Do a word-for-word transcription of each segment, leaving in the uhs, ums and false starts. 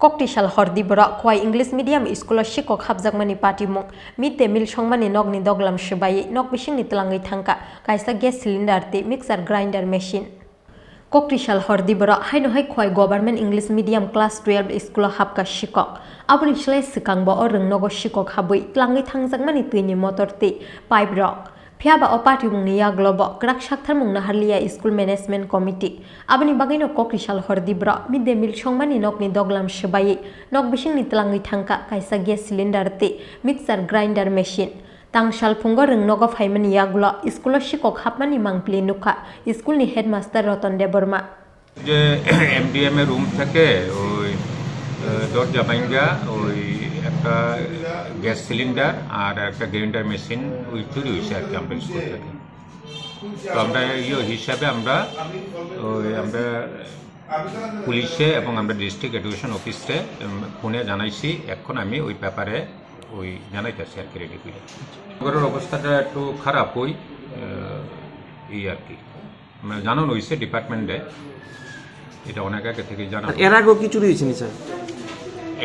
Koktisal hordi borok Khwai English Medium School o sikok hapjakmani patimung, mid day meal songmani nokni doglam swbaiwi nok bisingni twlangwi thangkha kaisa gas cylinder tei mixer grinder machine. Koktisal hordi borok haino hai Khwai Government English Medium Class twelve School o hapkha sikok. Aboni slai swkangbo o rwngnogo sikok habwi twlangwi thangjakmani twini motor tei pipe rok. Phiya ba o patimungni yagulo bo kwrak saktharmung naharliya School Management Committee. Aboni bagwino Koktisal hordi borok mid day meal songmani nokni doglam swbaiwi nok bisingni twlangwi thangkha kaisa gas cylinder tei mixer grinder machine. Tang salphungo rwngnogo phaimani yagulo school o sikok hapmani mangpili nukha school ni headmaster Roton Debbarma. যে এমডিএম এর রুম থেকে ওই আহ, দরজা ভাঙ্গা ওই একটা gas cylinder আর একটা grinder machine ওই চুরি হয়েছে আর কি আমরা স্কুল থেকে। তো আমরা ইয়ে হিসাবে আমরা ওই আমরা পুলিশে এবং আমরা ডিস্ট্রিক্ট এডুকেশন অফিসে ফোনে জানাইছি। এখন আমি ওই ব্যাপারে ওই জানাইতেছি আর কি, রেডি করে। ঘরের অবস্থাটা একটু খারাপ ওই আহ, এই আর কি। মানে জানানো হয়েছে ডিপার্টমেন্টে, এটা অনেক আগে থেকে জানানো। আর এর আগেও কি চুরি হয়েছে নি, স্যার?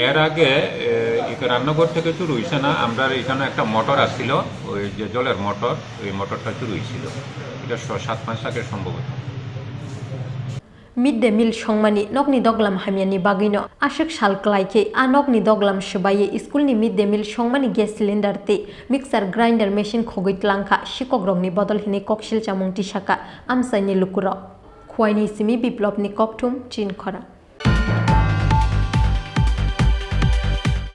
এর আগে এ, এটা রান্নাঘর থেকে চুরি হয়েছে না, আমরা এখানে একটা মোটর আসছিল, ওই যে জলের মোটর, ওই মোটরটা চুরি হয়েছিল। এটা ছ সাত মাস আগে সম্ভবত। Mid day meal songmani nokni doglam hamyani bagwino aswk sal kwlai khe a nokni doglam swbaiwi school ni mid day meal songmani gas cylinder tei mixer grinder machine khogwi tlangkha sikokrokni bodol hinwi koksil chamung tisakha amchaini lukurok. Khwaini simi Biplopni kokthum Chinkhora.